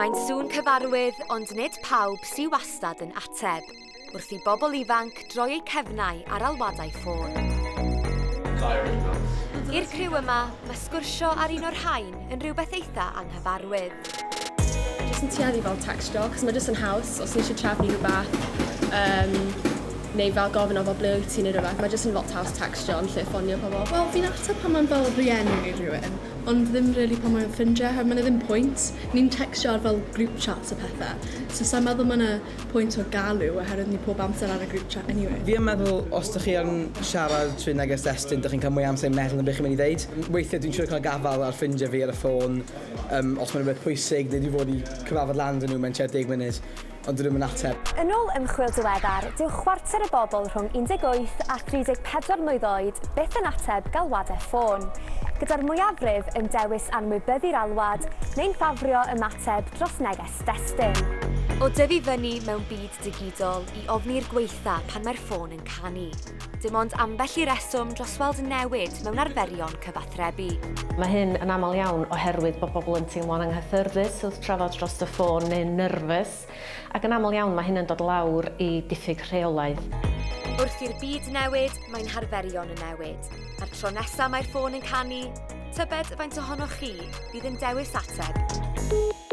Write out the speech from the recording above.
Mae'n sŵn cyfarwydd, ond nid pawb sy wastad yn ateb, wrth i bobl ifanc droi eu cefnau ar alwadau ffôn. I'r criw yma, mae sgwrsio ar un o'r rhain yn rhywbeth eitha anghyfarwydd. Jyst yn tueddu fel textio, cos mae jyst yn haws os ni eisiau trefnu rhywbeth, um, neu fel gofyn o fel ble wyt ti neu rhywbeth, mae jyst yn lot haws textio yn lle ffonio pobl. Wel, fi'n ateb pan mae'n fel rhieni neu rhywun, ond ddim really pan mae'n ffrindiau, oherwydd mae 'na ddim pwynt. Ni'n textio ar fel group chats a pethau, so sa'n meddwl mae 'na pwynt o galw oherwydd ni pob amser ar y group chat anyway. Fi yn meddwl os dych chi yn siarad trwy neges destun, dych chi'n cael mwy o amser i meddwl am beth chi'n mynd i ddeud. Weithiau dwi'n trio cael gafael ar ffrindiau fi ar y ffôn um, os mae'n rhywbeth pwysig neu dwi fod i cyfarfod lan 'da nhw mewn tua deg munud, ond dyn nhw'm yn ateb. Yn ôl ymchwil diweddar, dyw chwarter y bobl rhwng 18 a 34 mlwydd oed byth yn ateb galwadau ffôn, gyda'r mwyafrif yn dewis anwybyddu'r alwad neu'n ffafrio ymateb dros neges destun. O dyfu fyny mewn byd digidol i ofni'r gwaetha pan mae'r ffôn yn canu. Dim ond ambell i reswm dros weld newid mewn arferion cyfathrebu. Mae hyn yn aml iawn oherwydd bod bobl yn teimlo'n anghyffyrddus wrth trafod dros y ffôn neu'n nyrfys, ac yn aml iawn mae hyn yn dod lawr i diffyg rheolaidd. Wrth i'r byd newid, mae'n harferion yn newid. A'r tro nesaf mae'r ffôn yn canu, tybed faint ohonoch chi fydd yn dewis ateb?